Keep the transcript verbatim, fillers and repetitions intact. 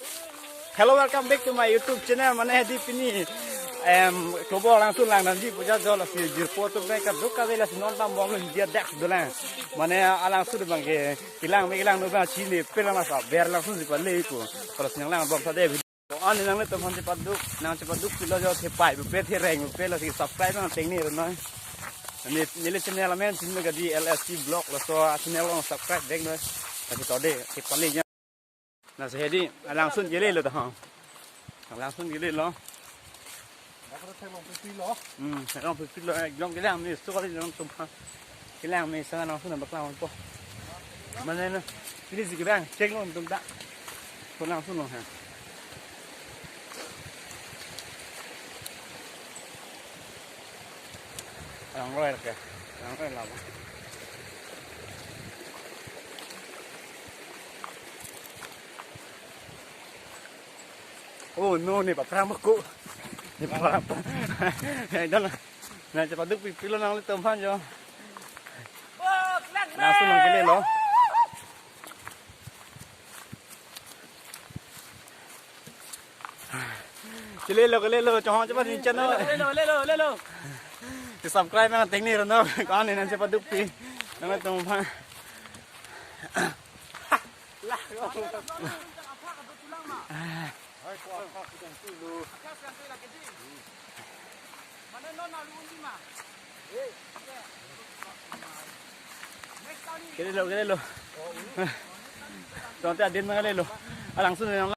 Hello, welcome back to my YouTube channel. Mane hedi pini, em, kobo Langsun lang nanji puja jol asi jirpo atum pen kaduk kave lasi non tam bom lo India dak dolang. Mane alangsun abang ke kelang me kelang no bang chini pelang masa ber Langsun si pale ko. Kalau sinyang lang bom sa de. Ko ani nanglitum aphan chepaduk, nang chepaduk pilo jo thepai pupe thereng pupe lasi subscribe nang tengne ro noi. Neli, neli channel amen Chinmay Gadi L S T vlog laso channel nang subscribe vek noi. Lasi to de thepale. Lasi hedi, alangsun kelelo ta ha. Alangsun kelelo. Dak theklong pipi lo. Hmm, theklong pipi lo, ekdom kelang me so kali jong tum ha. Kelang me sa alangsun nang baklang po. Mane na, pini si kelang, check lo tum dak. Ko alangsun lo ha. Alangroi ke. Alangroi lama. Oh no, ne papram ko. Ne papram. Dong. Nang chepaduk pipilo nanglitum aphan jo. Langsun nang kelelo. Kelelo, kelelo, chong chong ni channel. Lelo, lelo, lelo. Di subscribe nang tengne ro noi. Ko ani nang chepaduk pi. Nanglitum aphan. Kelelo, kelelo. Tong te adin ma kelelo. Alangsun nang.